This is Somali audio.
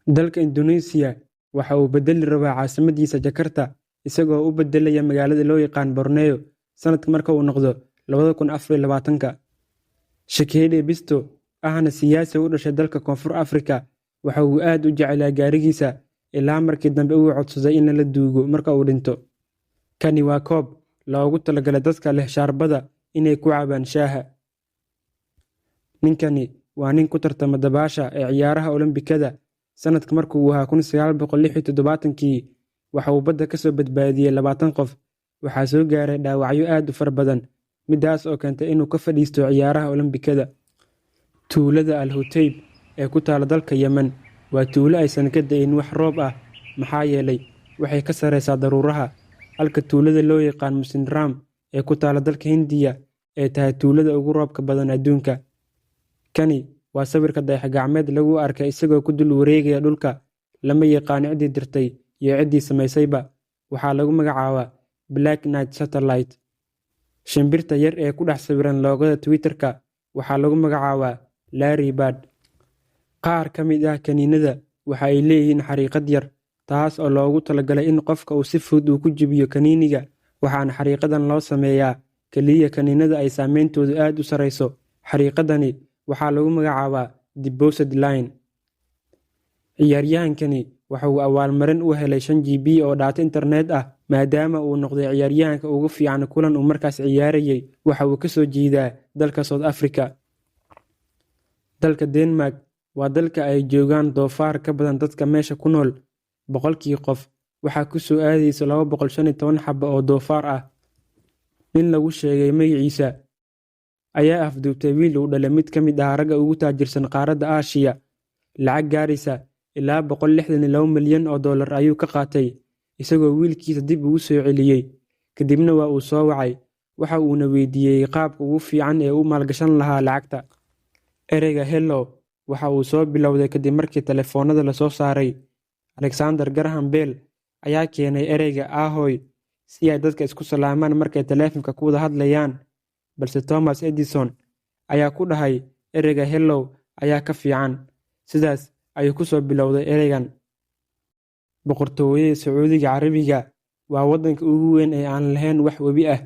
Dalka Indonesia waxa uu bedeli rabaa caasimadiisa Jakarta, isagoo u bedelaya magaalada loo yaqaan Borneo sanadka marka uu noqdo 2024-ka. Shekeede Bisto, ahna siyaasi u dhashay dalka Koonfur Afrika, waxa uu aad u jecelaa gaarigiisa ilaa markii dambe uu codsaday in lala duugo marka uu dhinto. Kani waa koob loogu talagalay dadka leh shaarbada inay ku cabaan shaaha. Ninkani waa nin ku tartama dabaasha ee ciyaaraha Olombikada. Sanadka markuu ahaa 1976-kii, waxa uu badda ka soo badbaadiyey 20 qof. Waxaa soo gaaray dhaawacyo aad u fara badan, midaas oo keentay inuu ka fadhiisto ciyaaraha Olombikada. Tuulada Al Hutayb ee ku taala dalka Yemen waa tuulo aysan ka da'in wax roob ah, maxaa yeelay waxay ka sareysaa daruuraha, halka tuulada loo yaqaan Mawsynram ee ku taala dalka Hindiya ay tahay tuulada ugu roobka badan adduunka. Kani waa sawirka dayax-gacmeed lagu arkay isagoo ku dul wareegaya dhulka. Lama yaqaan ciddii dirtay iyo ciddii samaysayba. Waxaa lagu magacaabaa Black Knight Satellite. Shimbirta yar ee ku dhex sawiran logo-da Twitter-ka waxaa lagu magacaabaa Larry Bird. Qaar ka mid ah kaniiniyada waxa ay leeyihiin xariiqad yar, taas oo loogu talagalay in qofka uu si fudud u ku jebiyo kaniiniga, waxaana xariiqadan loo sameeyaa kaliya kaniiniyada ay saameyntoodu aad u sareyso. Xariiqadani waxaa lagu magacaabaa Deposit Line. Ciyaaryahankani waxa uu abaalmarin u helay 5 GB oo data internet ah, maadaama uu noqday ciyaaryahanka ugu fiican kulan uu markaas ciyaarayay. Waxa uu ka soo jeedaa dalka South Africa. Dalka Denmark waa dalka ay joogaan doofaar ka badan dadka meesha ku nool. 100kii qof waxaa ku soo aadaysa 215 xabo oo doofaar ah. Nin lagu sheegay magaciisa ayaa afduubtay wiil uu dhalay mid ka mid ah ragga ugu taajirsan qaaradda Aasiya. Lacag gaaraysa ilaa $162 milyan ayuu ka qaatay, isagoo wiilkiisa dib ugu soo celiyey. Kadibna waa uu soo wacay, waxa uuna weydiiyey qaabka ugu fiican ee uu maalgashan lahaa lacagta. Ereyga "hello" waxa uu soo bilowday kadib markii taleefoonnada la soo saaray. Alexander Graham Bell ayaa keenay ereyga "ahoy" si ay dadka isku salaamaan markay taleefanka ku wada hadlayaan, balse Thomas Edison ayaa ku dhahay ereyga "hello" ayaa ka fiican. Sidaas ayuu ku soo bilowday ereygan. Boqortooyada Sacuudiga Carabiga waa waddanka ugu weyn ee aan lahayn wax webi ah.